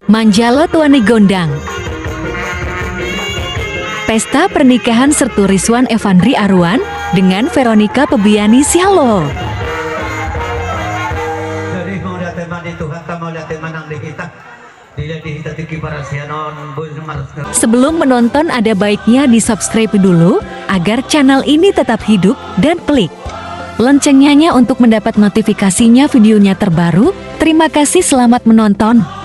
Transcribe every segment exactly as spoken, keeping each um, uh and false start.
Manjalo tua ni gondang. Pesta pernikahan Sertu Rizwan Evandri Aruan dengan Veronica Febiani Sialo. Jadi, mauliate ma di Tuhanta, mauliate ma nang di hita. Sebelum menonton, ada baiknya di-subscribe dulu agar channel ini tetap hidup dan klik loncengnya untuk mendapat notifikasinya videonya terbaru. Terima kasih, selamat menonton.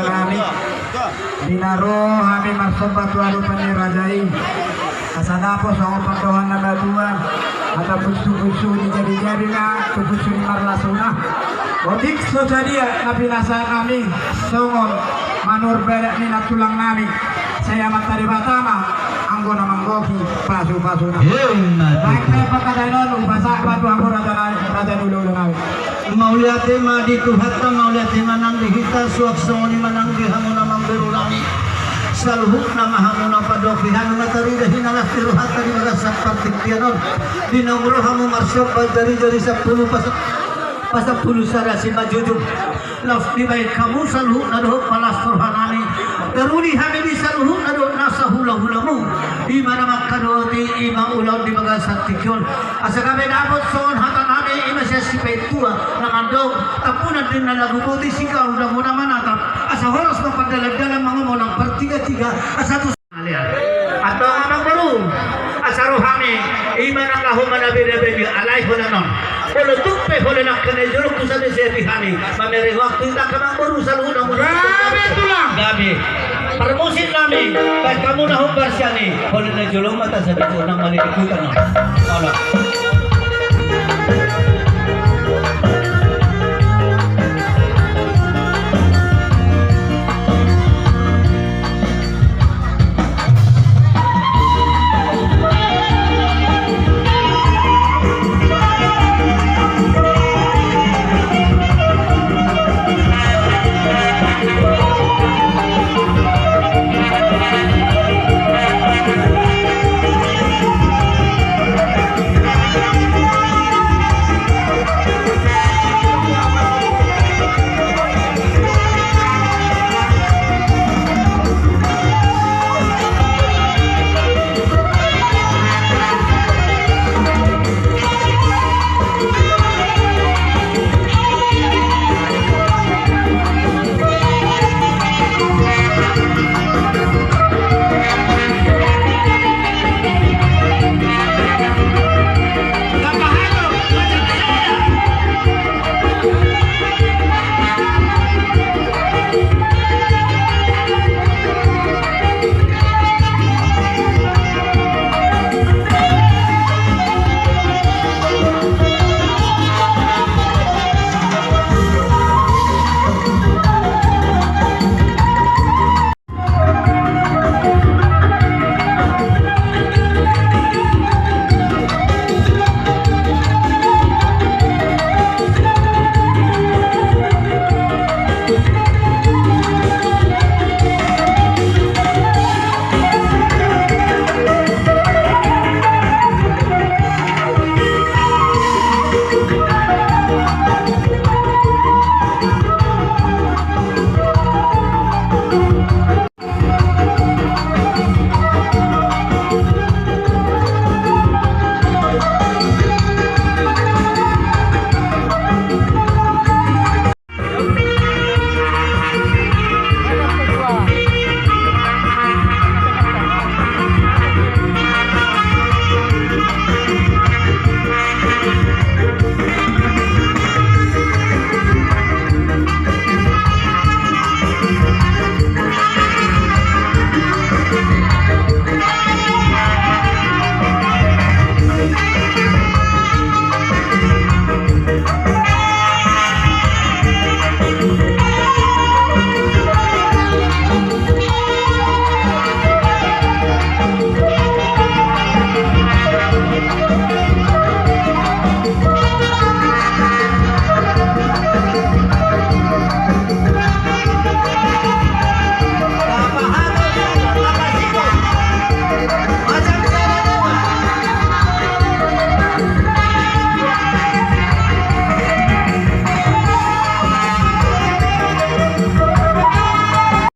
Hami, di na ro hami marsomba tu adopan ni raja i, asa dapot songon pandohan na batua, asa punsu-punsu ni jadi-jadi na tu punsu ni marlasuna. Otik so sadia na pinasahat nami songon manurbadak ni nantulang nami, sai Amanta Debata ma anggo na manggohi pasu-pasuna. Baik, baik, pangkataion on hupasahat ma tu hamu raja nami, raja ni ulu-ulu nami. Mauliate ma di Tuhanta, mauliate ma nang di hita, suang songon i ma nang di hamu na mamboru nami. Saluhutna ma hamu na pandok di hami na tarida hinalas di rohanta di bagasan partingkian on. Di na umur hamu marsomba jari-jari sampulu pas-, pasampulu sada simanjujung. Laos dibahen hamu saluhutna dohot palas roha nami. Taruli hami di saluhutna dohot nasa hula-hulamu. I ma na mangkadoti, i ma ulaon di bagasan tingki on. Asa gabe dapot songon hata nami, i ma sian sipaintua na mandok, tampunan di na lagu boti, sigaul na manatap. Asa horas ma pandalan-dalan, mangomo nang partiga-tiga, asa tu Antong amangboru, asa ro hami, i ma nang laho manabe-nabe ni alai holan on. Olo tuk pe holan angka na jolo tu sada sepi hami. Mamereng waktu i, angka amangboru saluhutna. Gabe tulang. Gabe. Parmusik nami, baen hamu na hombar sian i, holan na jolo ma tasabi tu na mali di huta na. Olo.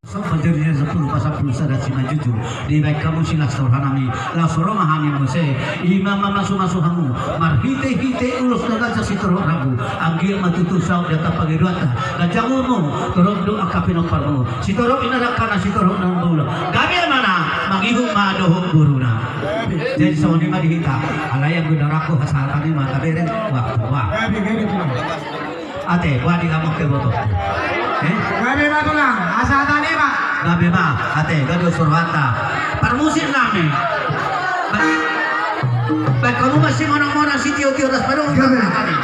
Songon jari-jari sampulu pasampulu sada simanjujung, dibahen hamu silas roha nami, laos ro ma hami muse, i ma mamasu-masu hamu, marhite-hite ulos na ganjang sitorop rambu, anggiat ma tutu saut di angka pangidoanta, ganjang umurmu, torop do angka pinomparmu, sitorop ninna dangkana, sitorop ninna bola, gabe amana, mangihut ma dohot boruna. Jadi songon i ma di hita, alai anggo na rangku hasahatan i ma tabereng waktu, bah. Ate, bah, di amang keboto. Eh? Gabe ma tulang, asa hata ni ma. Gabe ma, ate, gabe usur hata. Parmusik nami. Ba-, baik kamu masih monang-monang si tio-tio das padung. Gabe.